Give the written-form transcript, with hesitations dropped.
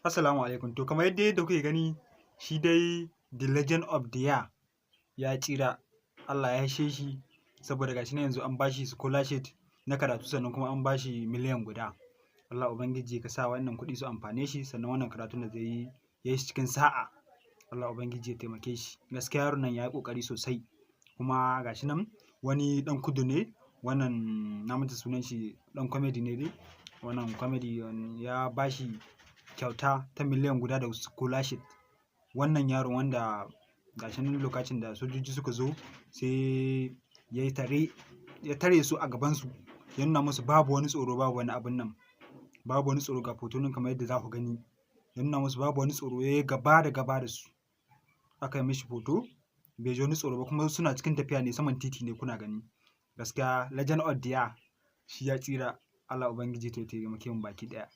Assalamu alaikum. To, kamar yadda kuke gani, shi dai The Legend of the Year ya tsira. Allah ya yashe shi, saboda gashi nan yanzu an bashi scholarship na karatu, sannan kuma an bashi miliyan 1. Allah Ubangiji ka sa wannan kuɗi su amfane shi, sannan wannan karatun da zai yi, ya yi shi cikin sa'a. Allah Ubangiji ya taimake shi. Gaskiya yaron nan ya yi ƙoƙari sosai. Kuma gashi nan wani ɗan kudu ne, wannan na manta sunan shi, ɗan comedy ne dai. Wannan comedy ya bashi kyauta ta miliyan 1 da scholarship. Wannan yaron wanda gashi nan lokacin da sojoji suka zo, sai ya tare, ya tare su a gabansu, ya nuna musu babu wani tsoro, babu wani abun nan. Babu wani tsoro. Ga hoto nan kamar yadda za ku gani. Ya nuna musu babu wani tsoro, ya yi gaba da gaba da su. Aka yi mishi hoto, bai ji wani tsoro ba, kuma suna cikin tafiya ne, saman titi ne kuna gani. Gaskiya Legend of the Year shi ya tsira. Allah Ubangiji ya taimake mu baki ɗaya.